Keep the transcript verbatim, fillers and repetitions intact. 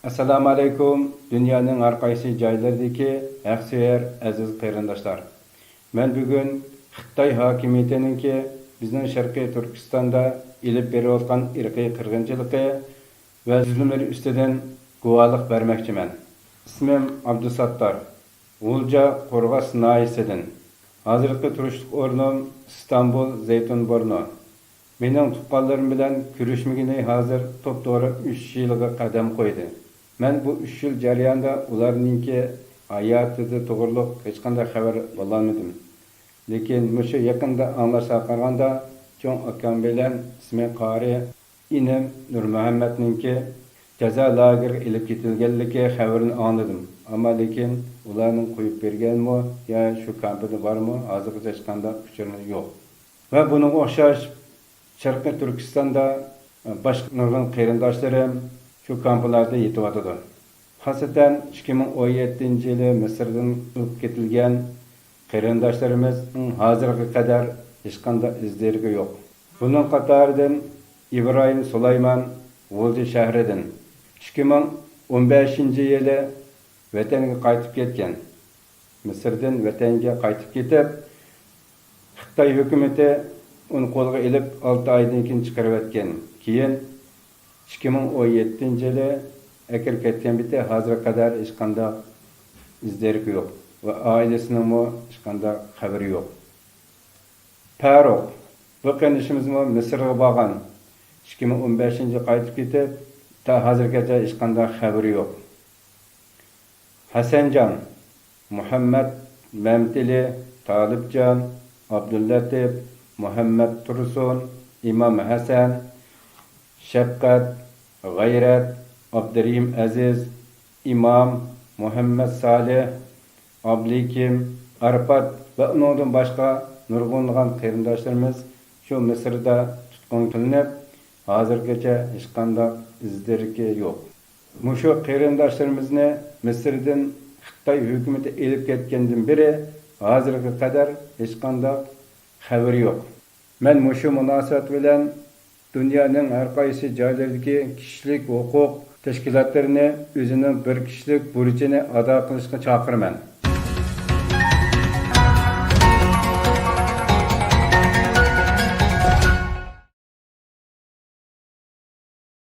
ئەسسالامۇ ئەلەيكۇم، دۇنيانىڭ ھەر قايسى جايلىرىدىكى ھەقسۆيەر ئەزىز قېرىنداشلار. مەن بۈگۈن خىتاي ھاكىمىيىتىنىڭكى بىزنىڭ شەرقىي تۈركىستاندا ئېلىپ بېرىۋاتقان ئىرقىي قىرغىنچىلىقى ۋە زۇلۇملىرى ئۈستىدىن گۇۋاھلىق بەرمەكچىمەن. ئىسمىم ئابدۇساتتار. غۇلجا قورغاس ناھىيەسىدىن. ھازىرقى تۇرۇشلۇق ئورنۇم ئىستانبۇل زەيتۇنبۇرنو. مېنىڭ تۇغقانلىرىم بىلەن كۆرۈشمىگىنى ھازىر توپتوغرا ئۈچ يىلغا قەدەم قويدى. مەن بۇ ئۈچ يىل جەريانىدا ئۇلارنىڭكى ھاياتىدا توغرۇلۇق ھېچقانداق خەۋەر ئالالمىدىم. لېكىن مۇشۇ يېقىندا ئاڭلاشقا قارىغاندا، چوڭ ئاكام بىلەن ئىسمى قارى ئىنىم نۇرمۇھەممەتنىڭكى جازا لاگېرىغا ئېلىپ كېتىلگەنلىكى خەۋىرىنى ئاڭلىدىم. ئەمما لېكىن ئۇلارنىڭ قويۇپ بەرگەنمۇ يا شۇ كامپىدا بارمۇ، ھازىرغىچە ھېچقانداق ئۇچۇرى يوق. ۋە بۇنىڭغا ئوخشاش شەرقىي تۈركىستاندا باشقا نۇرغۇن قېرىنداشلىرىم شۇ كامپلاردا يېتىۋاتىدۇ. خاسسەتەن ئىككى مىڭ ئون يەتتىنچى يىلى مىسىردىن ئېلىپ كېتىلگەن قېرىنداشلىرىمىزنىڭ ھازىرغا قەدەر ھېچقانداق ئىز دېرىكى يوق. بۇنىڭ قاتارىدىن ئىبراھىم سۇلايمان غۇلجا شەھىرىدىن ئىككى مىڭ ئون بەشىنچى يىلى ۋەتەنگە قايتىپ كەتكەن. مىسىردىن ۋەتەنگە قايتىپ كېتىپ، خىتاي ھۆكۈمىتى ئۇنى قولغا ئېلىپ، ئالتە ئايدىن كېيىن چىقىرىۋەتكەن. كېيىن ئىككى مىڭ ئون يەتتىنچى يىلى ئەكىرىپ كەتكەن پېتى ھازىرغا قەدەر ھېچقانداق ئىز دېرىكى يوق ۋە ئائىلىسىنىڭمۇ ھېچقانداق خەۋىرى يوق. پەرۇق، بۇ قېرىندىشىمىزمۇ مىسىرغا بارغان. ئىككى مىڭ ئون بەشىنچى يىلى قايتىپ كېتىپ، تا ھازىرغىچە ھېچقانداق خەۋىرى يوق. ھەسەنجان، مۇھەممەت مەمتىلى، تالىپجان، ئابدۇللەتىپ، مۇھەممەت تۇرسۇن، ئىمام ھەسەن، شەپقەت، غەيرەت، ئابدۇرېھىم ئەزىز، ئىمام، مۇھەممەت سالىھ، ئابلىكىم، ئارپات ۋە ئۇنىڭدىن باشقا نۇرغۇنلىغان قېرىنداشلىرىمىز شۇ مىسىردا تۇتقۇن قىلىنىپ، ھازىرغىچە ھېچقانداق ئىز دېرىكى يوق. مۇشۇ قېرىنداشلىرىمىزنى مىسىردىن خىتاي ھۆكۈمىتى ئېلىپ كەتكەندىن بېرى ھازىرغا قەدەر ھېچقانداق خەۋىرى يوق. مەن مۇشۇ مۇناسىۋەت بىلەن دۇنيانىڭ ھەر قايسى جايلىرىدىكى كىشىلىك ھوقۇق تەشكىلاتلىرىنى ئۆزىنىڭ بىر كىشىلىك بۇرچىنى ئادا قىلىشقا چاقىرىمەن.